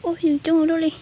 Ub, yooj coob ua luaj li.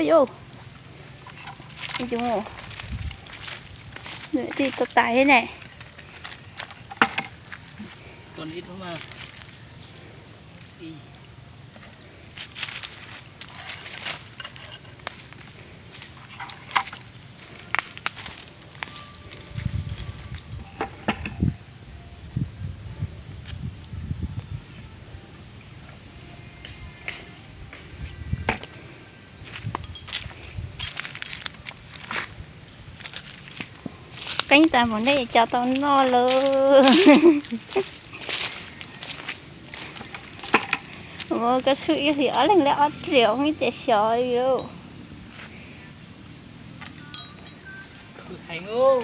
Ua, nws twb tau tas thiab ne. Qeeb tas mus nej cov tau noj lawm. Ua koj txhub ib hlis ob leeg li ob riam ib ces xyov li. Khwv heev,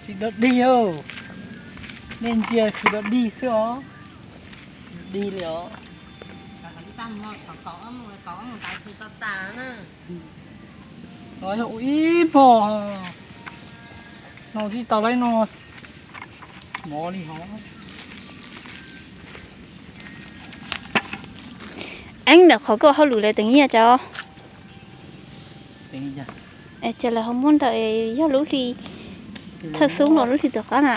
tsis dog dig os. Nej ntsia khwv dog dig xwb os. Tsis dog dig li os. Ua ib hmos no tsis tau lawm no, mov li hov. Eeb, ntawm qhov koj hauj lwm lawv teev nyiaj cas? Ces lawv ho muab ntawm yog lub hli thawj xub los lub hli tom qab na.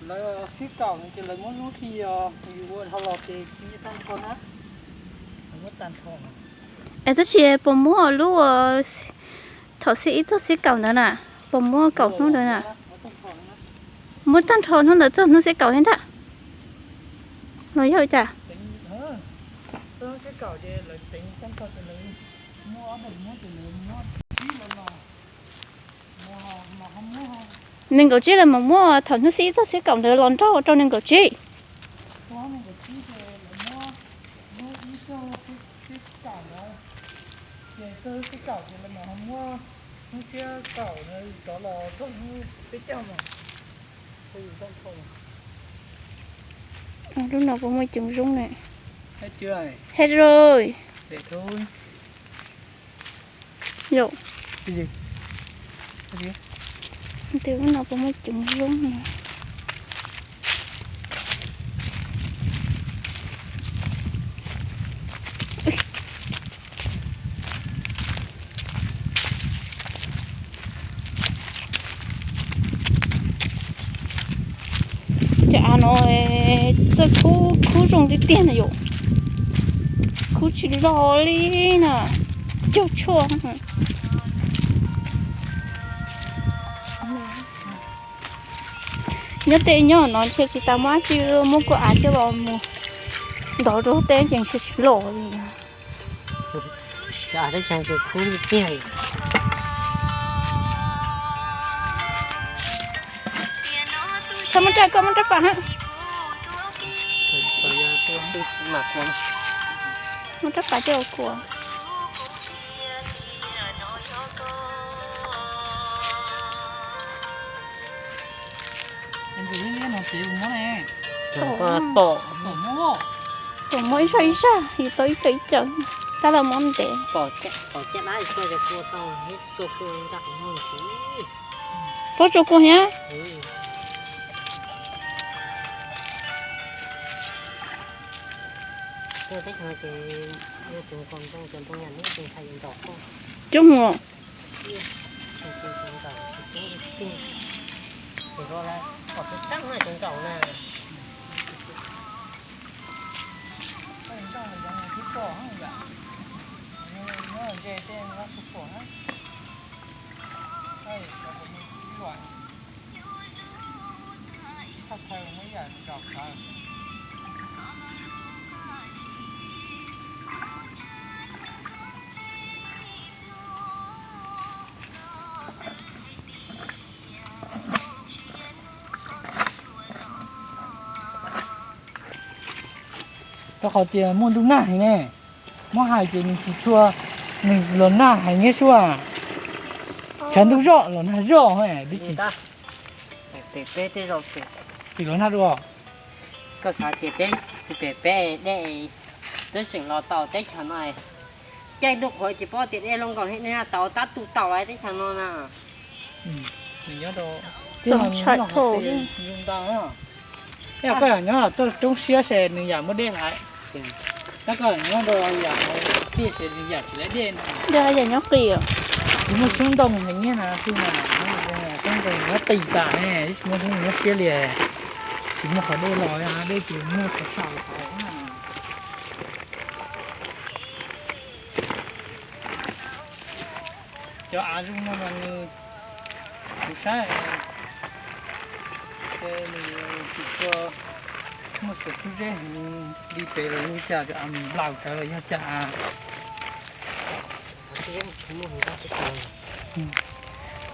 Lawv xib kaum ces lawv muab lub hli, yus ua dhau los ces tsis tag nrho na. Es tab sis puas muab lub thaum xib ib txog xib kaum ntawd na, puas muab kaum hnub ntawd na? Muab tag nrho hnub ntawd txog hnub xib kaum thiab ntag. Los yog cas? Nees nkaum tsib lawv mam muab thaum hnub xib ib txog xib kaum ntawd los nrog rau nees nkaum tsib. Lub no puas muaj coom zoo ne? Hej rồi. Yog. Lub no puas muaj coom zoo ne? Cov av no txawj khub, khub zoo tiag tiag na yom. Khub tsis loj li na, cog tshuaj. Nyob tej nyob no ntshe tsis tas muaj dab tsi, muab kuv av coj los mus ntov rau teb ces ntshe tsis loj li. Txhob muab rab, koj muab rab pas hab. Muab rab pas coj los kuas. Tom muab ib zaj ib zaj, yus tau ib co ib co, tab laj muab ntev. Pob tsuas kuj thiab. Coob mus. Rau qhov tias muaj ntuj nag heev ne, muab hais ces nws tsis tshua, nws los nag heev thiab sua. Tshav ntuj zoj los nag zoj, twb tsis, pem peb tej zaum tsis los nag dua. Koj xav tias peb, pem peb dej twb tseem los tau teb chaws no, caij ntuj qhuav tsis paub tias dej zoo nkaus li nej tau tab tu tau lawm teb chaws no na. Nws nyob rau, zoo ntau. Yog koj yam nyob tuaj roob siab ces nws yam muaj dej lawm. Tab koj yam nyob rau yam tiaj ces nws yam tsis lawv dej no. Yog yam nyob qis, tsis muaj xyoob ntoo heev na, xyoob ntoo nyob qis tas ne, tsis muaj xyoob nyob siab li. Tsis muaj qhov dej los, dej tsis muaj qhov tsaus tau. Cov av zoo no mas nws, kuv saib ces nws tsis tshua muaj xub zeb heev li pem los yog cas, cov av nplaum cov los yog cas.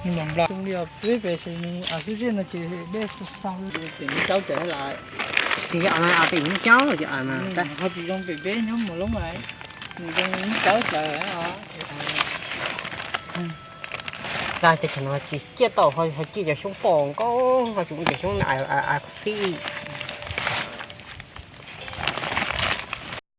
Nws mam nplaum li peb pem ces nws av xub zeb no ces dej xau xau ces nws caub cawv lawm. Ces av no av pem nws caub cov av no, ho tsis zoo pem peb nyob Mus Loob lawm, nws zoo nws caub cawv. Tag ces thaum no tsis ciaj tau, ho ciaj cov xyoob pos nkauj, ho tsis muaj cov xyoob av xib.